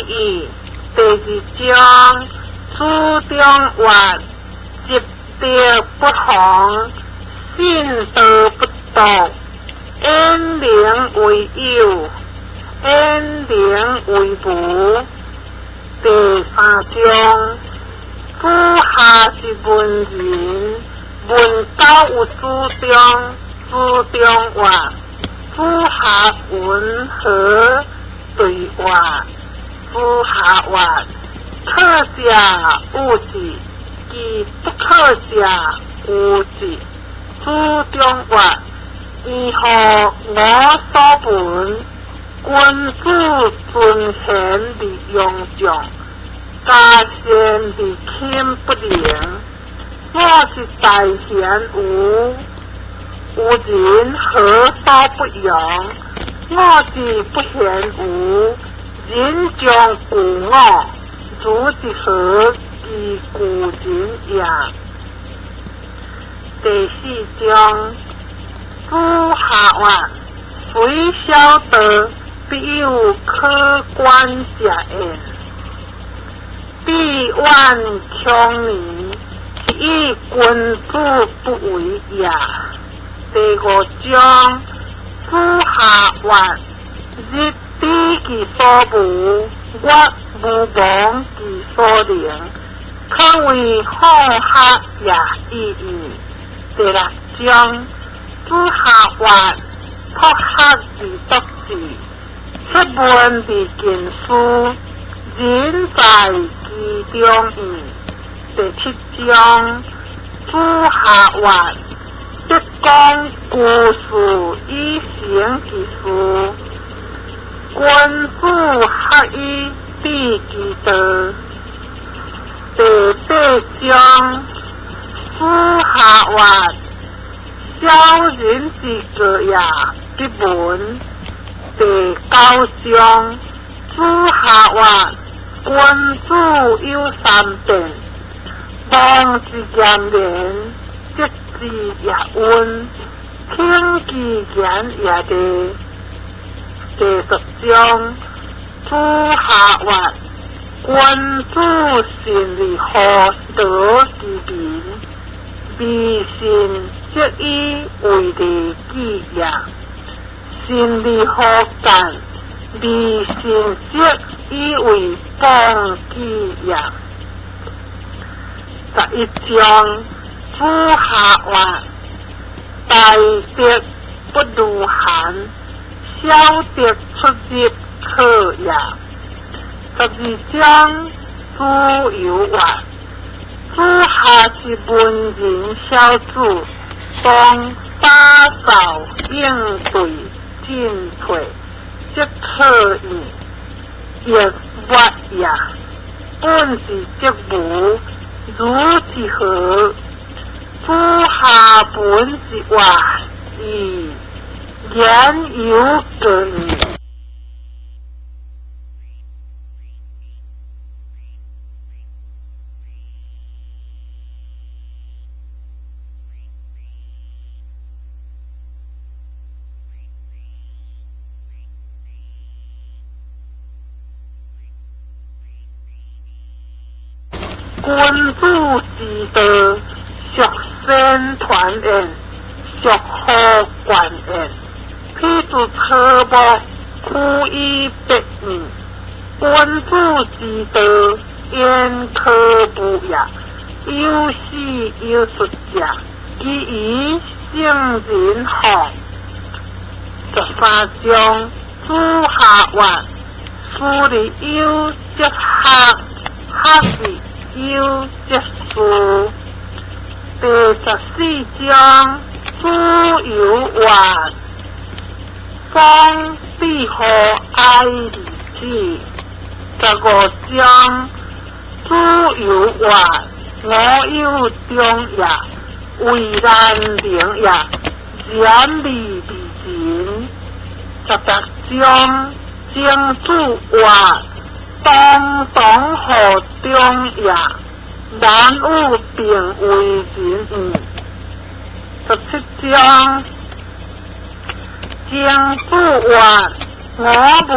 意。第二章，子中曰：積德不妨，信道不獨，遠能為有，遠能為無。第三章，子夏之文人，問苟有子張，子張曰：子夏云何對話？子夏曰：可者惡之，其不可者惡之。子張曰：宜乎我所聞，君子尊賢而用眾，加善而輕不能。我之大賢吾，吾人何所不用？我之不賢吾，人將懼我，如之何其懼人也？第四章，子夏曰：雖小道，必有可觀者焉。必遠窮年，是以君子不為也。第五章，子夏曰：日知其所無，月無忘其所能，可謂好學也已矣。第六章，子夏曰：朴學而篤志，切問而近思，仁在其中矣。第七章，子夏曰：必講居士以成其事，君子學以致其道。第八章，子夏曰：小人之過也，必聞。第九章，子夏曰：君子有三變，忘之嚴廉，責之也溫，聽其言也利。第十章，子夏曰：君子信而好德之民，微信則以為利己也；信而好干，微信則以為謗己也。11章，子夏曰：大德不逾寒，小德出入可也。12章，子游曰：子夏之文人小子，當灑掃應對進退，則可矣，亦曰也。本之則無，如之何？子夏文之曰：矣，言猶過矣。君子之道，孰先團焉，孰後貫焉？譬如草木，枯以別矣。君子之道，焉可無也？有始有終者，其餘聖人乎？13章，子夏曰：思而優則學，學而優則仕。第14章，子游曰：風必乎哀而止。15章，子游曰：吾有中也，為難能也，然而未仁。16章，曾子曰：當當乎中也，難有並為仁矣。17章，曾子曰：我聞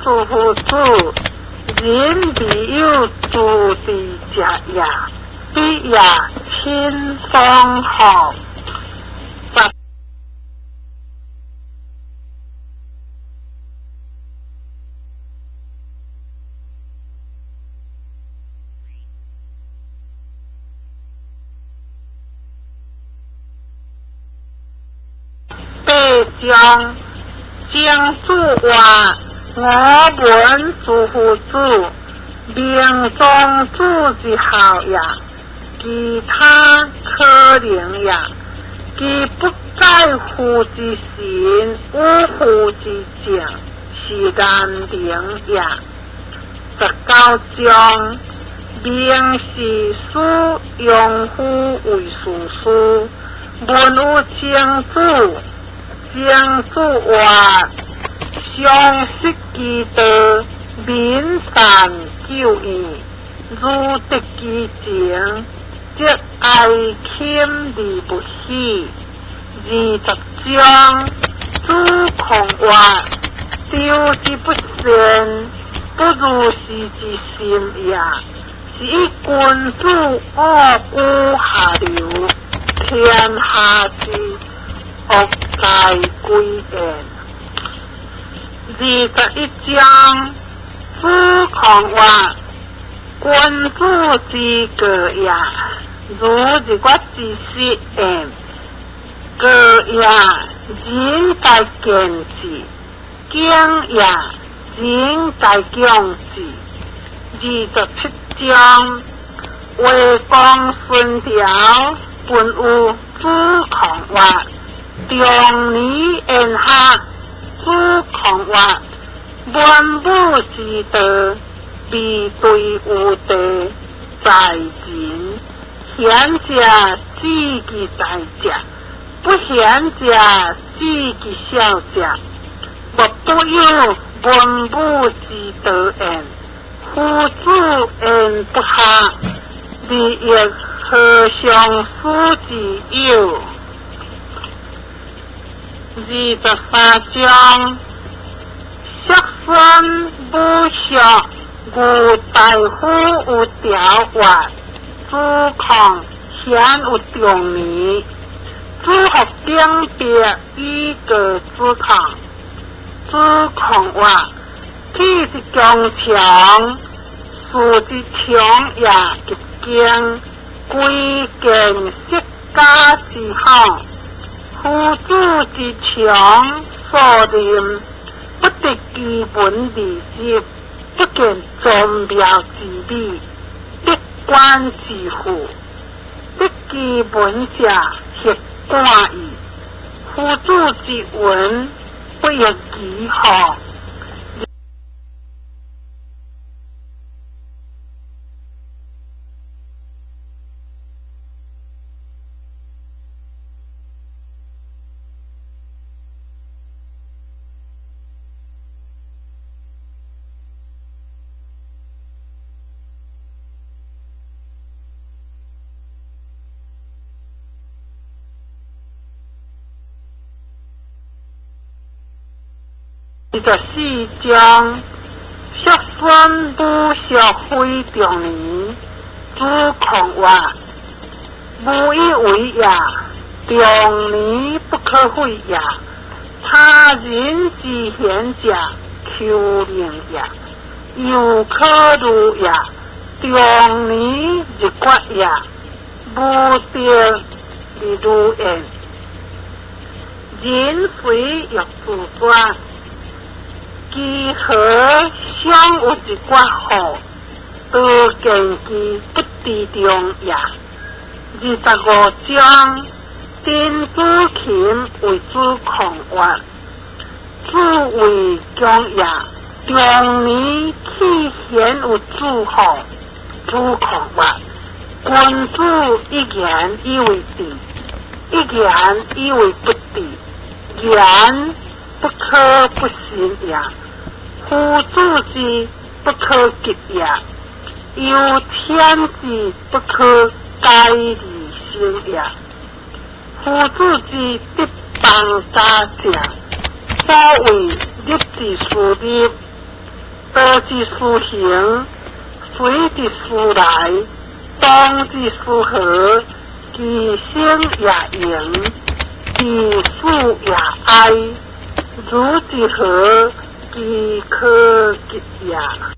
諸夫子，人未有自治者也，比也親爽乎？八章，曾子曰：我闻诸夫子，明庄子之孝也，其他可能也。其不改父之心，与父之政，是难能也。19章，明是使庸夫为士师，问有曾子。曾子曰：常失其道，民善久远。如得其情，则哀钦而不喜。20章，子贡曰：求之不善，不如是之心也。是以君子恶居下流，天下之恶皆归焉。21章，子贡曰：君子之过也，如日月之食焉。过也，人皆见之；敬也，人皆敬之。27章，卫公孙条问有子贡曰：仲尼言学。子贡曰：文武之道，未对有地，在人。贤者智其大者，不贤者智其小者。莫不有文武之道焉。夫子言不学，利亦何相师之有？23章，叔孙武叔，虞大夫有条曰：子贡鲜有仲尼。子服秉笔以告子贡。子贡曰：体之刚强，事之长也极精，贵贱色家之好。夫子之长所任，不得其文而入，不见宗庙之美，得官之富，得其文者协冠矣。夫子之文，不亦其乎？24章，叔孙武叔非仲尼。子贡曰：无以为也，仲尼不可废也。他人之贤者，丘令也；犹可虑也。仲尼日决也，无德而虑焉。人非欲自绝，其何尚有一决乎？多见其不知中也。25章，丁子禽为子贡曰：子谓强也，仲尼岂鲜有子乎？子贡曰：君子一言以为治，一言以为不治。言不可不信也。夫子之不可及也，犹天之不可改而行也。夫子之得邦家者，所谓日之事业，道之斯行，隨之斯來，動之斯何，其生也榮，其死也哀。如之何，其可及也。